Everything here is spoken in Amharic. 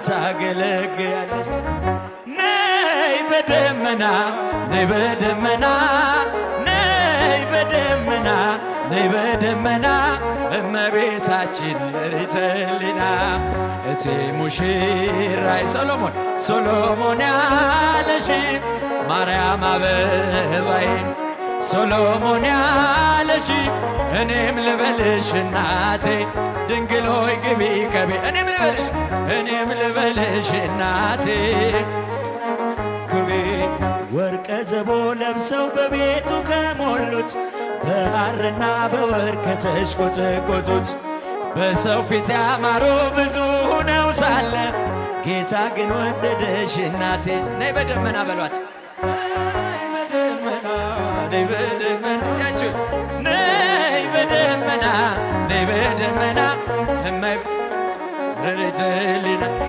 ታገለግያለሽ። ነይ በደመና፣ ነይ በደመና፣ ነይ በደመና፣ ነይ በደመና፣ እመቤታችን ርኅተ ሕሊና፣ እቴ ሙሽራይ። ሶሎሞን፣ ሶሎሞን ያለሽ ማርያም አበባዬ፣ ሶሎሞን ያለሽ እኔም ልበልሽ እናቴ፣ ድንግል ሆይ ግቢ ከቤ፣ እኔም ልበልሽ፣ እኔም ልበልሽ እናቴ ግቢ። ወርቀ ዘቦ ለብሰው በቤቱ ከሞሉት፣ በሐርና በወርቅ ከተሽቆጠቆጡት፣ በሰው ፊት ያማሩ ብዙ ሆነው ሳለ ጌታ ግን ወደደሽ እናቴ። ነይ በደመና በሏት። ነይ በደመና፣ እጃችሁን፣ ነይ በደመና፣ ነይ በደመና፣ እመይ ርኅተ ሕሊና።